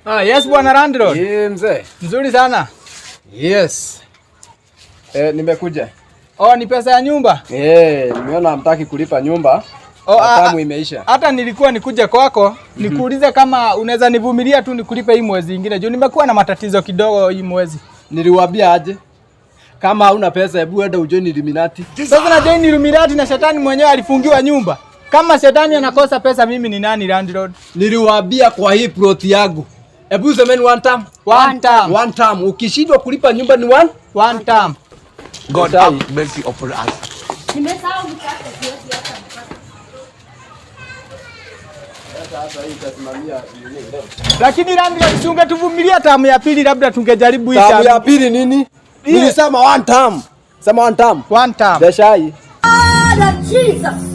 Ah, yes bwana landlord. Ye mzee. Nzuri sana. Yes. Nimekuja. Oh, ni pesa ya nyumba? Nimeona hamtaki kulipa nyumba. Oh, Tamu imeisha. Hata nilikuwa nikuje kwako nikuulize kama unaweza nivumilia tu nikulipe hii mwezi ingine. Juu nimekuwa na matatizo kidogo hii mwezi. Niliwaambia aje? Kama hauna pesa hebu enda ujoin Illuminati. Sasa na join Illuminati na shetani mwenyewe alifungiwa nyumba. Kama shetani anakosa pesa mimi ni nani landlord? Niliwaambia kwa hii plot yangu. Hebu semeni one time. One time. One time. Ukishindwa kulipa nyumba ni one? One time. God have mercy upon us. Nimesahau mkate, siwezi hata mkate. Sasa hii itasimamia nini? Lakini landlord, si ungetuvumilia tamu ya pili, labda tungejaribu hii Tamu tamu. ya pili nini? Nilisema one time. Sema one time. One time. Deshai. Jesus.